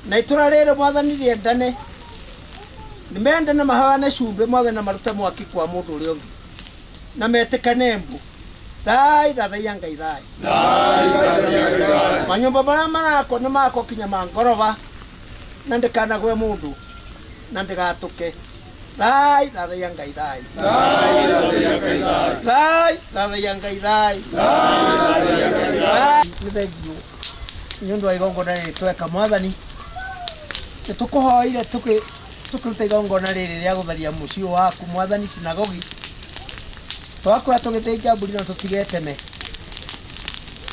Na itũra rĩrĩ, Mwathani, rĩendane, nĩ mendane, mahoyane cumbĩ, Mwathani, na marute mwaki kwa mũndũ ũrĩa ũngĩ na metĩkane mbu. Thai, thathaiya Ngai thai. Manyũmba marĩa marakwo nĩ makwo kinya ma ngoroba, na ndĩkanagwe mũndũ na ndĩgatũke. Thai, thathaiya Ngai thai. Thai, thathaiya Ngai thai. Nĩ thengiũ nĩ ũndũ wa igongona rĩrĩ tweka. Mwathani, nĩ tũkũhoire tũkĩruta igongona rĩrĩ rĩa gũtharia mũciĩ waku, Mwathani, sinagogi. Twakwĩra tũgĩthĩnja mbũri no tũtigeteme,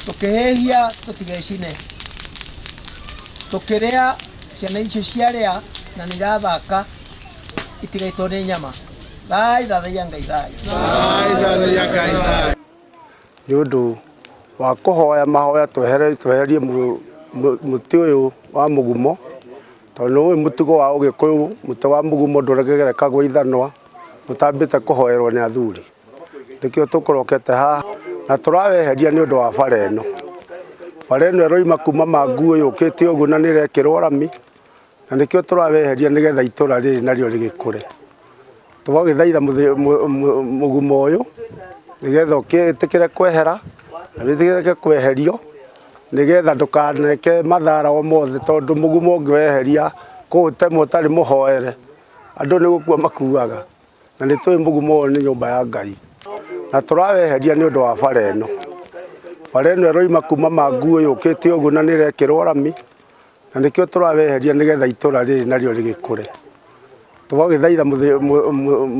tũkĩhĩhia tũtigecine, tũkĩrĩa ciana icio ciarĩa na nĩ irathaka itigaitwo nĩ nyama. Thai, thathaiya Ngai thai. Nĩ ũndũ wa kũhoya mahoya tweherie mũtĩ ũyũ wa mũgumo, tondũ nĩ ũĩ mũtugo wa Ũgĩkũyũ, mũtĩ wa mũgumo ndũregerekagwo ithanwa ũtambĩte kũhoerwo nĩ athuri. Nĩkĩo tũkũrokete haha na tũraweheria nĩ ũndũ wa bara ĩno. Bara ĩno ĩroima kuma Manguũ yũkĩte ũguo na nĩ ĩrekĩrwo rami, na nĩkĩo tũraweheria nĩgetha itũra rĩrĩ narĩo rĩgĩkũre. Tũgagĩthaitha mũgumo ũyũ nĩgetha ũkĩtĩkĩre kwehera na wĩtĩkĩre kweherio nĩgetha ndũkaneke mathara o mothe, tondũ mũgumo ũngĩweheria kũũtema ũtarĩ mũhoere, andũ nĩ gũkua makuaga. Na nĩ tũĩ mũgumo ũyũ nĩ nyũmba ya Ngai, na tũraweheria nĩ ũndũ wa bara ĩno. Bara ĩno ĩroima kuma Manguũ yũkĩte ũguo na nĩ ĩrekĩrwo rami, na nĩkĩo tũraweheria nĩgetha itũra rĩrĩ narĩo rĩgĩkũre. Tũgagĩthaitha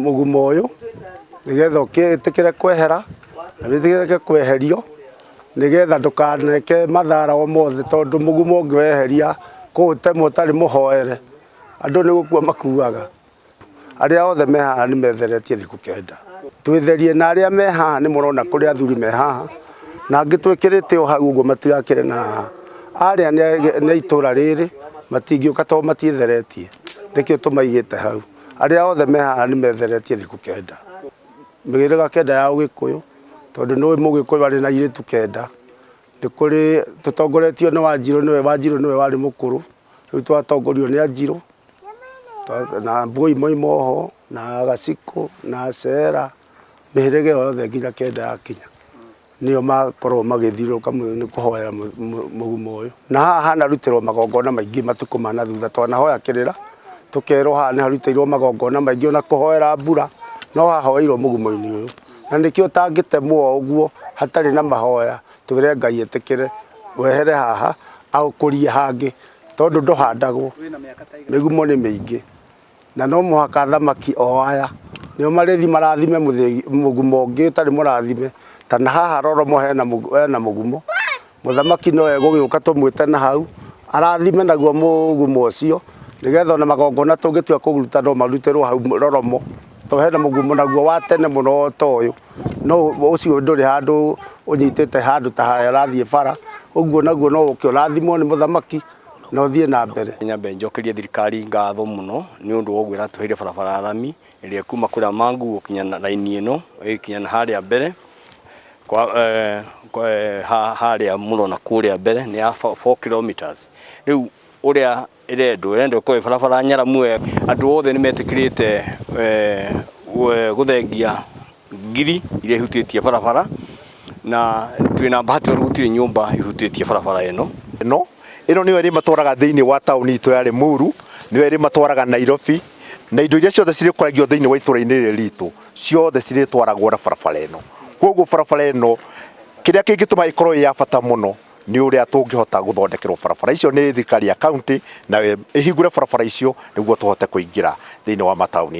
mũgumo ũyũ nĩgetha ũkĩtĩkĩre kwehera na wĩtĩkĩre kweherio nĩgetha ndũkaneke mathara o mothe, tondũ mũgumo ũngĩweheria kũũtema ũtarĩ mũhoere, andũ nĩ gũkua makuaga. Arĩa othe me haha nĩ metheretie thikũ 9. Twĩtherie na arĩa me haha nĩ mũrona kũrĩ athuri me haha, na angĩ twĩkĩrĩte o hau ũguo matigakĩre na haha. Arĩa nĩ itũra rĩrĩ matingĩũka tondũ matiĩtheretie, nĩkĩo tũmaigĩte hau. Arĩa othe me haha nĩ metheretie thikũ 9. Mĩhĩrĩga 9 ya Ũgĩkũyũ, tondũ nĩ ũĩ Mũgĩkũyũ arĩ na airĩtu 9. Nĩ kũrĩ tũtongoretio nĩ Wanjirũ, nĩwe Wanjirũ nĩwe warĩ mũkũrũ, rĩu twatongorio nĩ Anjirũ na Mbũi moima oho na Gacikũ na Acera, mĩhĩrĩga ĩyo yothe nginya 9 yakinya, nĩo makoragwo magĩthiũrũrũka nĩ kũhoera mũgumo ũyũ. Na haha hanarutĩrwo magongona maingĩ matukũ ma na thutha, twanahoya kĩrĩra tũkerwo haha nĩ harutĩirwo magongona maingĩ ona kũhoera mbura no hahoeirwo mũgumo-inĩ ũyũ. Na nĩkĩo ũtangĩtemwo o ũguo hatarĩ na mahoya, twĩre Ngai etĩkĩre wehere haha aũkũrie hangĩ, tondũ ndũhandagwo. Mĩgumo nĩ mĩingĩ na no mũhaka athamaki o aya nĩo marĩthi marathime mũgumo ũngĩ ũtarĩ mũrathime. Ta na haha Roromo hena mũgumo, mũthamaki no egũgĩũka tũmwĩte na hau arathime naguo mũgumo ũcio, nĩgetha ona magongona tũngĩtua kũruta no marutĩrwo hau Roromo, tondũ hena mũgumo naguo wa tene mũno ta ũyũ, no ũcio ndũrĩ handũ ũnyitĩte handũ ta harĩa ũrathiĩ bara, ũguo naguo no ũke ũrathimwo nĩ mũthamaki na ũthiĩ na mbere. Nyambe njokerie thirikari ngatho mũno nĩ ũndũ wa ũguo ĩratũheire barabara ya rami ĩrĩa ĩkuma kũrĩa Mangu gũkinya raini ĩno ĩgĩkinya na harĩa mbere kwa harĩa mũrona kũrĩa mbere nĩ ya 4 kilometers. Rĩu ũrĩa ĩrendwo ĩrendwo ĩkorwo ĩ barabara nyaramu wega. Andũ othe nĩ metĩkĩrĩte gũthengia ngiri iria ihutĩtie barabara, na twĩna bahati tondũ gũtirĩ nyũmba ihutĩtie barabara ĩno. Ĩno nĩyo ĩrĩmatwaraga thĩinĩ wa taũni itũ ya Limuru, nĩyo ĩrĩmatwaraga Nairobi, na indo iria ciothe cirĩkũragio thĩinĩ wa itũra-inĩ rĩrĩ ritũ, ciothe cirĩtwaragwo na barabara ĩno. Koguo barabara ĩno, kĩrĩa kĩngĩtũma ĩkorwo ĩ ya bata mũno, nĩ ũrĩa tũngĩhota gũthondekerwo barabara icio nĩ thirikari ya county, na ĩhingũre barabara icio nĩguo tũhote kũingĩra thĩinĩ wa mataũni-inĩ.